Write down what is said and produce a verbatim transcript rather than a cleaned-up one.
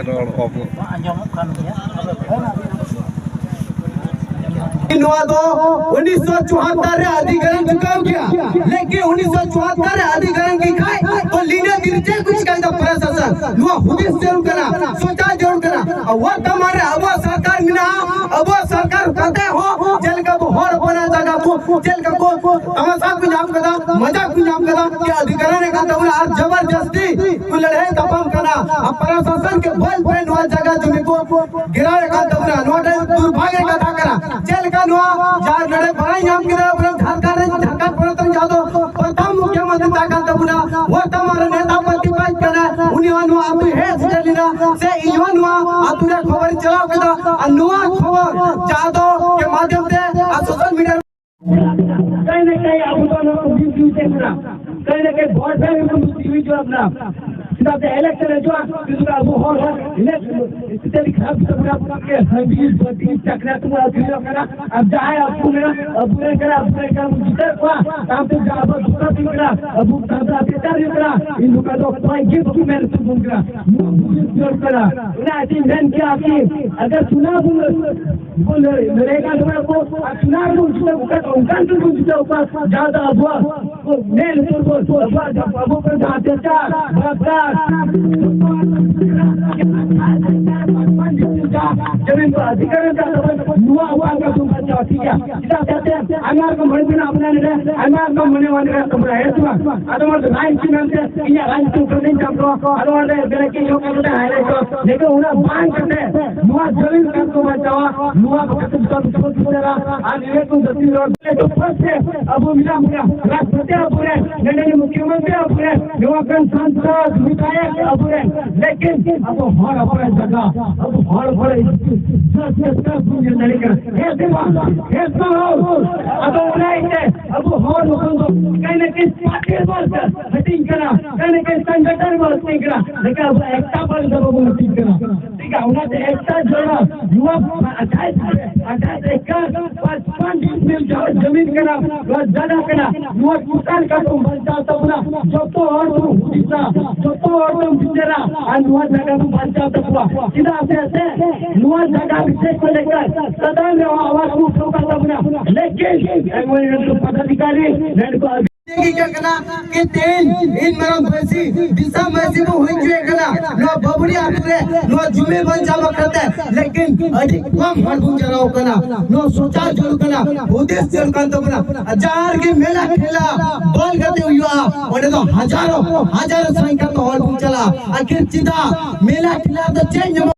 ᱨᱚᱲ ᱚᱯᱷ᱾ ᱱᱚᱣᱟ ᱫᱚ ᱩᱱᱤᱥᱥᱚ ᱪᱩᱣᱟᱛᱛᱚᱨ ᱨᱮ ᱟᱹᱫᱷᱤᱠᱟᱨᱚᱱ ᱪᱩᱠᱟᱹᱣ ᱠᱮᱭᱟ, ᱞᱮᱠᱤᱱ ᱩᱱᱤᱥᱥᱚ ᱪᱩᱣᱟᱛᱛᱚᱨ ᱨᱮ ᱟᱹᱫᱷᱤᱠᱟᱨᱚᱱ ᱠᱮ ᱠᱷᱟᱡ ᱛᱚ ᱞᱤᱱᱟ ᱫᱤᱱ ᱪᱮᱫ ᱠᱚ ᱪᱤᱠᱟᱹᱭᱮᱫᱟ ᱯᱨᱚᱥᱟᱥᱚᱱ? ᱱᱚᱣᱟ ᱦᱩᱫᱤᱥ ᱡᱟᱹᱨᱩᱲ ᱠᱟᱱᱟ, ᱥᱚᱪᱟᱣ ᱡᱟᱹᱨᱩᱲ ᱠᱟᱱᱟ᱾ ᱟᱨ ᱵᱚᱨᱛᱚᱢᱟᱱ ᱨᱮ ᱟᱵᱚᱣᱟᱜ ᱥᱚᱨᱠᱟᱨ ᱢᱮᱱᱟᱜᱼᱟ, ᱟᱵᱚᱣᱟᱜ ᱥᱚᱨᱠᱟᱨ ᱠᱟᱛᱮ ᱦᱚᱸ ᱪᱮᱫ ᱞᱮᱠᱟ ᱟᱵᱚ ᱦᱚᱲ ᱦᱚᱯᱚᱱᱟᱜ ᱡᱟᱭᱜᱟ ᱠᱚ ᱪᱮᱫ ᱞᱮᱠᱟ ᱠᱚ ᱛᱟᱢᱟᱥᱟ ᱠᱚ ᱧᱟᱢ ᱠᱟᱫᱟ, ᱢᱚᱡᱟ ᱠᱚ ᱧᱟᱢ ᱠᱟᱫᱟ, ᱠᱤ ᱚᱫᱷᱤᱠᱟᱨ ᱨᱮ ᱠᱟᱱ ᱛᱟᱵᱚᱱᱟ ᱟᱨ ᱡᱚᱵᱚᱨᱡᱚᱥᱛᱤ ᱠᱚ ᱞᱟᱹᱲᱦᱟᱹᱭ ᱛᱟᱯᱟᱢ ᱠᱟᱱᱟ᱾ ᱟᱨ ᱯᱨᱚᱥᱟᱥᱚᱱ ᱠᱮ ᱵᱚᱞ ᱯᱮ ᱱᱚᱣᱟ ᱡᱟᱭᱜᱟ ᱡᱚᱢᱤ ᱠᱚ ᱜᱤᱨᱟᱣᱮᱫ ᱠᱟᱱ ᱛᱟᱵᱚᱱᱟ᱾ ᱱᱚᱣᱟ ᱫᱚ ᱫᱩᱨᱵᱷᱟᱜᱭᱚ ᱠᱟᱛᱷᱟ ᱠᱟᱱᱟ᱾ ᱪᱮᱫ ᱞᱮᱠᱟ ᱱᱚᱣᱟ ᱡᱟᱦᱟᱸ ᱱᱚᱰᱮ ᱵᱟᱲᱟᱭ ᱧᱟᱢ ᱠᱮᱫᱟ, ᱟᱵᱚᱨᱮᱱ ᱡᱷᱟᱲᱠᱷᱚᱸᱰ ᱨᱮᱱ, ᱡᱷᱟᱲᱠᱷᱚᱸᱰ ᱯᱚᱱᱚᱛ ᱨᱮᱱ ᱡᱟᱦᱟᱸ ᱫᱚ ᱯᱨᱚᱛᱷᱚᱢ ᱢᱩᱠᱷᱭᱚᱢᱚᱱᱛᱨᱤ ᱛᱟᱦᱮᱸ ᱠᱟᱱ ᱛᱟᱵᱚᱱᱟ, ᱵᱚᱨᱛᱚᱢᱟᱱ ᱨᱮ ᱱᱮᱛᱟ ᱯᱨᱚᱛᱤᱯᱟᱫ ᱠᱟᱱᱟᱭ, ᱩᱱᱤ ᱦᱚᱸ ᱱᱚᱣᱟ ᱟᱹᱛᱩ ᱦᱮᱡ ᱥᱮᱴᱮᱨ ᱞᱮᱱᱟ, ᱥᱮ ᱤᱧ ᱦᱚᱸ ᱱᱚᱣᱟ ᱟᱹᱛᱩ ᱨᱮ ᱠᱷᱚᱵᱚᱨᱤᱧ ᱪᱟᱞᱟᱣ ᱠᱮᱫᱟ᱾ ᱟᱨ ᱱᱚᱣᱟ ᱠᱷᱚᱵᱚᱨ ᱡᱟᱦᱟᱸ ᱫᱚ ᱠᱮ ᱢᱟᱫᱷᱭᱚᱢ ᱛᱮ ᱟᱨ ᱥᱳᱥᱟᱞ ᱢᱤᱰᱤᱭᱟ ᱠᱟᱹᱦᱤ ᱱᱟ ᱠᱟᱹᱦᱤ ᱟᱵᱚ ᱫᱚ ᱱᱚᱣᱟ ᱠᱚ ᱢᱤᱥ ᱤᱭᱩᱡᱽ ᱮᱫ ᱠᱟᱱᱟ᱾ ᱠᱟᱹᱦᱤ ᱱᱟ ᱠᱟᱹᱦᱤ ᱵᱷᱳᱴ ᱵᱮᱝᱠ ᱨᱮᱵᱚᱱ ᱢᱤᱥ ᱤᱭᱩᱡᱽ ᱮᱫ ᱠᱟᱱᱟ᱾ ᱪᱮᱫᱟᱜ ᱥᱮ ᱤᱞᱮᱠᱥᱚᱱ ᱦᱤᱡᱩᱜᱼᱟ, ᱠᱤᱱᱛᱩ ᱟᱵᱚ ᱦᱚᱲ ᱦᱚᱸ ᱤᱞᱮᱠᱥᱚᱱ ᱤᱥᱛᱤᱛᱟᱨᱤ ᱠᱷᱟᱨᱟᱯ ᱛᱟᱵᱚᱱᱟ, ᱟᱵᱚ ᱜᱮ ᱦᱟᱺᱰᱤ ᱵᱟᱹᱴᱤ ᱪᱟᱠᱨᱟ ᱛᱮᱵᱚᱱ ᱟᱹᱠᱷᱨᱤᱧᱚᱜ ᱠᱟᱱᱟ᱾ ᱟᱨ ᱡᱟᱦᱟᱸᱭ ᱟᱵᱚ ᱢᱮᱱᱟ, ᱟᱵᱚ ᱨᱮᱱ ᱠᱟᱱᱟ, ᱟᱵᱚ ᱨᱮᱱ ᱠᱟᱱᱟ ᱵᱚᱱ ᱡᱤᱛᱟᱹᱣ ᱠᱚᱣᱟ, ᱛᱟᱭᱚᱢ ᱛᱮ ᱡᱟᱦᱟᱸ ᱟᱵᱚ ᱫᱩᱥᱨᱟ ᱦᱩᱭᱩᱜ ᱠᱟᱱᱟ, ᱟᱵᱚ ᱛᱟᱭᱚᱢ ᱛᱮ ᱚᱛᱛᱟᱪᱟᱨ ᱦᱩᱭᱩᱜ ᱠᱟᱱᱟ, ᱤᱧ ᱱᱚᱝᱠᱟ ᱫᱚ ᱚᱠᱚᱭ ᱜᱮ ᱵᱟᱠᱚ ᱢᱮᱱ ᱦᱚᱪᱚ ᱵᱚᱱ ᱠᱟᱱᱟ᱾ ᱱᱚᱣᱟ ᱵᱩᱡᱷᱟᱹᱣ ᱡᱟᱹᱨᱩᱲ ᱠᱟᱱᱟ᱾ ᱚᱱᱟ ᱟᱹᱰᱤ ᱢᱮᱱ ᱠᱮᱭᱟ ᱠᱤ ᱟᱜᱟᱨ ᱪᱩᱱᱟᱣ ᱵᱚᱱ ᱵᱚᱱ ᱞᱟᱹᱲ-, ᱞᱟᱹᱲᱦᱟᱹᱭ ᱠᱟᱱ ᱛᱟᱵᱚᱱᱟ ᱠᱚ, ᱟᱨ ᱪᱩᱱᱟᱣ ᱨᱮᱵᱚᱱ ᱡᱤᱛᱟᱹᱣ ᱠᱚ ᱠᱷᱟᱱ ᱚᱱᱠᱟᱱ ᱴᱷᱮᱱ ᱵᱚᱱ ᱡᱤᱛᱟᱹᱣ ᱠᱚᱣᱟ, ᱡᱟᱦᱟᱸ ᱫᱚ ᱟᱵᱚᱣᱟᱜ ᱠᱚ ᱢᱮᱱ ᱩᱛᱟᱹᱨ ᱠᱚ, ᱟᱵᱚᱣᱟᱜ ᱡᱟ-, ᱟᱵᱚ ᱠᱚ ᱡᱟᱦᱟᱸ ᱪᱮᱥᱴᱟ, ᱵᱟᱨᱠᱟᱨ, ᱡᱚᱛᱚ ᱡᱟᱦᱟᱸ ᱡᱟᱹᱢᱤᱱ ᱠᱚ ᱚᱫᱷᱤᱠᱟᱨ ᱨᱮ ᱛᱟᱵᱚᱱ, ᱱᱚᱣᱟ ᱟᱵᱚᱣᱟᱜ ᱠᱟᱛᱷᱟ ᱵᱚᱱ ᱵᱟᱧᱪᱟᱣᱟ, ᱴᱷᱤᱠ ᱜᱮᱭᱟ᱾ ᱪᱮᱫᱟᱜ ᱥᱮ ᱟᱭᱢᱟ ᱨᱚᱠᱚᱢ ᱦᱚᱲ ᱢᱮᱱᱟᱜ ᱵᱚᱱᱟ ᱱᱚᱰᱮ, ᱟᱭᱢᱟ ᱨᱚᱠᱚᱢ ᱢᱚᱱᱮ ᱢᱚᱱᱮ ᱢᱮᱱᱟᱜ ᱛᱟᱵᱚᱱᱟ, ᱦᱮᱸ ᱥᱮ ᱵᱟᱝ? ᱟᱫᱚ ᱚᱱᱟ ᱫᱚ ᱨᱟᱡᱽᱱᱤᱛᱤ ᱢᱮᱱᱛᱮ ᱤᱧᱟᱹᱜ ᱨᱟᱡᱽᱱᱤᱛᱤ ᱩᱯᱨᱮ ᱫᱚᱧ ᱪᱟᱯ ᱠᱚᱣᱟ, ᱟᱫᱚ ᱚᱸᱰᱮ ᱵᱮᱞᱮ ᱠᱤ ᱤᱭᱟᱹ ᱠᱟᱛᱮ ᱦᱟᱭᱞᱟᱭᱤᱴ ᱠᱚ, ᱞᱮᱠᱤᱱ ᱚᱱᱟ ᱵᱟᱝ ᱠᱟᱛᱮ ᱱᱚᱣᱟ ᱡᱟᱹᱢᱤᱱ ᱠᱟᱱ ᱠᱚ ᱵᱟᱧᱪᱟᱣᱟ, ᱱᱚᱣᱟ ᱵᱟᱠᱷᱨᱟ ᱛᱮ ᱡᱚᱛᱚ ᱠᱤᱪᱷᱩ ᱵᱚᱱ ᱪᱤᱱᱛᱟᱹᱭᱟ᱾ ᱟᱨ ᱱᱤᱭᱟᱹ ᱠᱚ ᱡᱟᱹᱛᱤ ᱨᱚᱲ ᱛᱮ ᱡᱚᱛᱚ ᱯᱟᱥᱮ ᱟᱵᱚ ᱢᱮᱱᱟᱜ ᱵᱚᱱᱟ, ᱨᱟᱥᱴᱨᱚᱯᱚᱛᱤ ᱟᱵᱚᱨᱮᱱ, ᱱᱚᱰᱮ ᱨᱮᱱ ᱢᱩᱠᱷᱭᱚᱢᱚᱱᱛᱨᱤ ᱟᱵᱚᱨᱮᱱ, ᱱᱚᱣᱟ ᱠᱟᱱ ᱥᱟᱝᱥᱚᱫ, ᱵᱤᱫᱷᱟᱭᱚᱠ ᱟᱵᱚᱨᱮᱱ, ᱞᱮᱠᱤᱱ ᱟᱵᱚ ᱦᱚᱲ ᱦᱚᱯᱚᱱᱟᱜ ᱡᱟᱭᱜᱟ, ᱟᱵᱚ ᱦᱚᱲ ᱦᱚᱯᱚᱱᱟᱜ ᱤᱡᱽᱡᱚᱛ ᱵᱚᱱ ᱧᱮᱞ ᱫᱟᱲᱮᱭᱟᱜ ᱠᱟᱱᱟ᱾ ᱦᱮᱸ ᱥᱮ ᱵᱟᱝ? ᱦᱮᱸ ᱥᱮ ᱵᱟᱝ? ᱟᱫᱚ ᱚᱱᱟ ᱤᱭᱟᱹᱛᱮ ᱟᱵᱚ ᱦᱚᱲ ᱦᱚᱯᱚᱱ ᱫᱚ ᱠᱟᱹᱦᱤ ᱱᱟ ᱠᱟᱹᱦᱤ ᱯᱟᱨᱴᱤ ᱨᱮᱵᱚᱱ ᱦᱟᱹᱴᱤᱧ ᱠᱟᱱᱟ, ᱠᱟᱹᱦᱤ ᱱᱟ ᱠᱟᱹᱦᱤ ᱥᱚᱝᱜᱚᱴᱷᱚᱱ ᱨᱮᱵᱚᱱ ᱦᱟᱹᱴᱤᱧ ᱠᱟᱱᱟ, ᱞᱮᱠᱤᱱ ᱟᱵᱚ ᱮᱠᱛᱟ ᱵᱟᱝ ᱫᱚ ᱵᱟᱵᱚᱱ ᱦᱟᱹᱴᱤᱧ ᱠᱟᱱᱟ᱾ ᱚᱱᱟᱛᱮ ᱮᱠᱴᱟ ᱡᱚᱱᱟ ᱱᱚᱣᱟ ᱟᱴᱷᱟᱭᱤᱥ ᱟᱴᱷᱟᱭᱤᱥ ᱮᱠᱟᱨ ᱯᱟᱸᱪᱯᱟᱱ ᱰᱤᱥᱢᱤᱞ ᱡᱟᱦᱟᱸ ᱡᱚᱢᱤᱱ ᱠᱟᱱᱟ, ᱱᱚᱣᱟ ᱡᱟᱭᱜᱟ ᱠᱟᱱᱟ, ᱱᱚᱣᱟ ᱪᱮᱛᱟᱱ ᱠᱟᱛᱮ ᱵᱟᱧᱪᱟᱣ ᱛᱟᱵᱚᱱᱟ᱾ ᱡᱚᱛᱚ ᱦᱚᱲ ᱵᱚᱱ ᱦᱩᱫᱤᱥᱟ, ᱡᱚᱛᱚ ᱦᱚᱲ ᱵᱚᱱ ᱵᱤᱪᱟᱹᱨᱟ ᱟᱨ ᱱᱚᱣᱟ ᱡᱟᱭᱜᱟ ᱵᱚᱱ ᱵᱟᱧᱪᱟᱣ ᱛᱟᱠᱚᱣᱟ᱾ ᱪᱮᱫᱟᱜ ᱥᱮ ᱱᱚᱣᱟ ᱡᱟᱭᱜᱟ ᱵᱤᱥᱮᱥ ᱠᱚ ᱞᱮᱠᱟ ᱥᱟᱫᱟᱱ ᱨᱮᱦᱚᱸ ᱟᱣᱟᱡ ᱠᱚ ᱩᱴᱷᱟᱹᱣ ᱠᱟᱱ ᱛᱟᱵᱚᱱᱟ, ᱞᱮᱠᱤᱱ ᱮᱢᱚᱱ ᱯᱚᱫᱟᱫᱷᱤᱠᱟᱨᱤ ᱱᱚᱰᱮ ᱠᱚ ᱪᱮᱫ ᱪᱤᱠᱟᱹᱜ ᱠᱟᱱᱟ ᱠᱤ ᱛᱮᱦᱮᱧ ᱤᱧ ᱢᱮᱨᱚᱢ ᱵᱷᱟᱹᱭᱥᱤ ᱫᱤᱥᱚᱢ ᱵᱷᱟᱹᱭᱥᱤ ᱵᱚ ᱦᱩᱭ ᱦᱚᱪᱚᱭᱮᱫ ᱠᱟᱱᱟ, ᱱᱚᱣᱟ ᱵᱟᱵᱩᱲᱤ ᱟᱹᱛᱩ ᱨᱮ ᱱᱚᱣᱟ ᱡᱩᱢᱤ ᱵᱟᱧᱪᱟᱣ ᱵᱟᱠᱷᱨᱟ ᱛᱮ, ᱞᱮᱠᱤᱱ ᱟᱹᱰᱤ ᱠᱚᱢ ᱦᱚᱲ ᱵᱚᱱ ᱡᱟᱣᱨᱟ ᱠᱟᱱᱟ᱾ ᱱᱚᱣᱟ ᱥᱚᱪᱟᱨ ᱡᱟᱹᱨᱩᱲ ᱠᱟᱱᱟ, ᱦᱩᱫᱤᱥ ᱡᱟᱹᱨᱩᱲ ᱠᱟᱱ ᱛᱟᱵᱚᱱᱟ᱾ ᱡᱟᱦᱟᱸ ᱨᱮᱜᱮ ᱢᱮᱞᱟ ᱴᱷᱮᱞᱟ ᱵᱚᱞ ᱜᱟᱛᱮ ᱦᱩᱭᱩᱜᱼᱟ, ᱚᱸᱰᱮ ᱫᱚ ᱦᱟᱡᱟᱨᱚ ᱦᱟᱡᱟᱨᱚ ᱥᱚᱝᱠᱷᱟ ᱛᱮ ᱦᱚᱲ ᱵᱚᱱ ᱪᱟᱞᱟᱜᱼᱟ᱾ ᱟᱹᱠᱷᱤᱨ ᱪᱮᱫᱟᱜ ᱢᱮᱞᱟ ᱴᱷᱮᱞᱟ ᱫᱚ ᱪᱮᱫ ᱧᱟᱢᱚᱜ